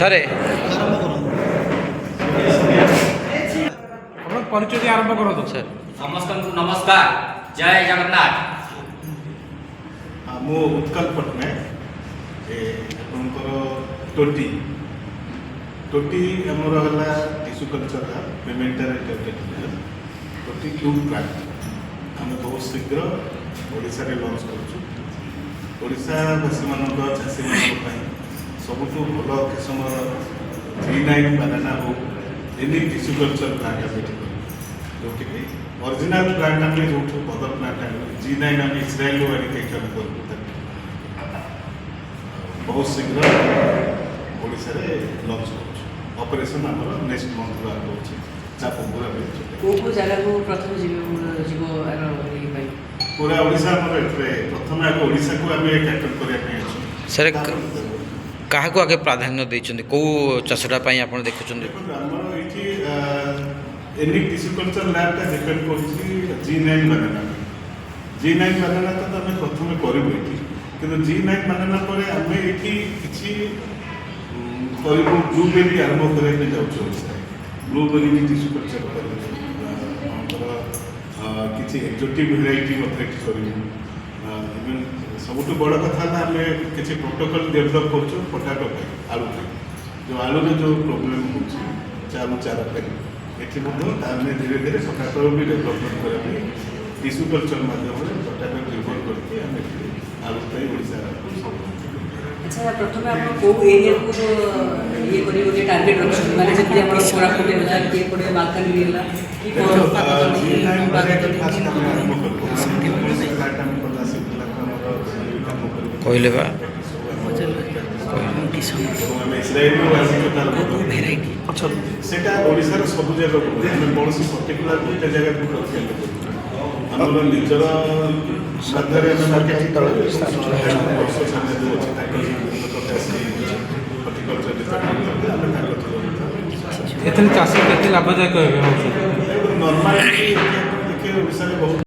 Sir, ଆପଣ ପରିଚୟ ଦେଇ ଆରମ୍ଭ କରନ୍ତୁ। ସାର୍। ସମସ୍ତଙ୍କୁ ନମସ୍କାର, ଜୟ ଜଗନ୍ନାଥ। ହଁ, ମୁଁ ଉତ୍କଳ ପଟ୍ଟନାୟକ। ଆପଣଙ୍କର ଟୋଟି ଟୋଟି ଆମର ହେଲା ଟିସୁ କଲଚର ପେମେଣ୍ଟାରେ ଟୋଟି କ୍ୟୁବ୍ ପ୍ଲାଣ୍ଟ ଆମେ ବହୁତ ଶୀଘ୍ର ଓଡ଼ିଶାରେ ଲଞ୍ଚ କରୁଛୁ। ଓଡ଼ିଶାବାସୀମାନଙ୍କ, ଚାଷୀମାନଙ୍କ ପାଇଁ ସବୁଠୁ ଭଲ କିସମର G9 ବାନାନା ହଉ, ଏନି ଟିସୁ କଲଚର ପ୍ଲାଣ୍ଟ ଆମେ ଏଠି କରିବୁ, ଯେଉଁଠିକି ଅରିଜିନାଲ ପ୍ଲାଣ୍ଟ ଆମେ ଯେଉଁଠୁ ମଦର ପ୍ଲାଣ୍ଟ ଆଣିବୁ, G9 ଆମେ ଇସ୍ରାଏଲରୁ ଆଣିକି ଏଠି ଆମେ କରିବୁ। ତାକୁ ବହୁତ ଶୀଘ୍ର ଓଡ଼ିଶାରେ ଲଞ୍ଚ କରୁଛୁ। ଅପରେସନ୍ ଆମର ନେକ୍ସଟ ମନ୍ଥରୁ ଆରମ୍ଭ ହେଉଛି, ତା ପୂର୍ବରୁ ଆମେ ଚଲେଇବୁ। କୋଉ କୋଉ ଜାଗାକୁ ପ୍ରଥମେ ଯିବ ଯିବ ଆର ଇଏ ପାଇଁ? ପୁରା ଓଡ଼ିଶା ଆମର ଏଥିରେ ପ୍ରଥମେ ଆଗ ଓଡ଼ିଶାକୁ ଆମେ କ୍ୟାଟର କରିବା ପାଇଁ ଅଛୁ। ସାର୍, ତାପରେ କାହାକୁ ଆଗେ ପ୍ରାଧାନ୍ୟ ଦେଇଛନ୍ତି? କେଉଁ ଚାଷଟା ପାଇଁ ଆପଣ ଦେଖୁଛନ୍ତି? ଦେଖନ୍ତୁ, ଆମର ଏଇଠି ଏନି ଟିସ୍ୟୁ କଲଚର ଲ୍ୟାବ୍ଟା ଡିପେଣ୍ଡ କରୁଛି G9 ବାନାନା। G9 ବାନାନା ତ ଆମେ ପ୍ରଥମେ କରିବୁ ଏଇଠି, କିନ୍ତୁ G9 ବାନାନା ପରେ ଆମେ ଏଇଠି କିଛି କରିବୁ। ବ୍ଲୁବେରୀ ଆରମ୍ଭ କରିବା ପାଇଁ ଯାଉଛୁ ଓଡ଼ିଶାରେ। ବ୍ଲୁବେରୀ ବି ଟିସ୍ୟୁ କଲଚର କରିବୁ। ଆପଣଙ୍କର କିଛି ଏକ୍ଜୋଟିକ୍ ଭେରାଇଟି ମଧ୍ୟ ଏଠି କରିବୁ। ଇଭେନ୍ ସବୁଠୁ ବଡ଼ କଥା ହେଲା, ଆମେ କିଛି ପ୍ରୋଟୋକଲ୍ ଡେଭଲପ୍ କରୁଛୁ ପଟାଟୋ ପାଇଁ, ଆଳୁ ପାଇଁ। ଯେଉଁ ଆଳୁରେ ଯେଉଁ ପ୍ରୋବ୍ଲେମ୍ ହେଉଛି ଚାରୁ ଚାରା ପାଇଁ, ଏଠି ମଧ୍ୟ ଆମେ ଧୀରେ ଧୀରେ ପଟାଟୋ ବି ଡେଭଲପମେଣ୍ଟ କରିବା ପାଇଁ ଟିସ୍ୟୁ କଲଚର ମାଧ୍ୟମରେ ପଟାଟୋ ନିର୍ଭର କରିକି ଆମେ ଏଠି ଆଳୁ ପାଇଁ ଓଡ଼ିଶାକୁ ସବୁ ଆଚ୍ଛା, ପ୍ରଥମେ ଆପଣ କୋଉ ଏରିଆକୁ ଇଏ କରିବେ ଗୋଟେ ଟାର୍ଗେଟ୍ ରଖିଛନ୍ତି? ମାନେ ଯେମିତି ଆମର କୋରାପୁଟ ହେଲା କି ଏପଟେ ମାଲକାନଗିରି ହେଲା କି G9 variety first ଆମେ ଆରମ୍ଭ କରିବୁ। ଯେକୌଣସି ପ୍ଲାଣ୍ଟ ଆମେ କଲା, ସେ ପିଲାକୁ ଆମର କାମ କରିବୁ। କହିଲେ ବା। ଏବଂ ଆମେ ଇସ୍ରାଏଲରୁ ଆସିଛୁ ତାର ସେଇଟା ଓଡ଼ିଶାର ସବୁ ଜାଗାକୁ, ଆମେ କୌଣସି ପର୍ଟିକୁଲାର ଗୋଟେ ଜାଗାକୁ ରଖିବାକୁ କରିବୁ। ଆମର ନିଜର ମାଧ୍ୟମରେ ଆମେ ମାର୍କେଟିଂ କରିବୁ ଏବଂ ବର୍ଷ ସାମ୍ନା ଯେଉଁ ଅଛି, ତାଙ୍କ ଲୋକ ଆସି ହର୍ଟିକଲଚର ଡିପାର୍ଟମେଣ୍ଟ, ଆମେ ତାଙ୍କ ଥ୍ରୁରେ ମଧ୍ୟ ଏଥିରେ ଚାଷୀ କେତେ ଲାଭଦାୟକ ହେବେ ଭାବୁଛନ୍ତି? ନର୍ମାଲି ଦେଖିବେ, ଓଡ଼ିଶାରେ ବହୁତ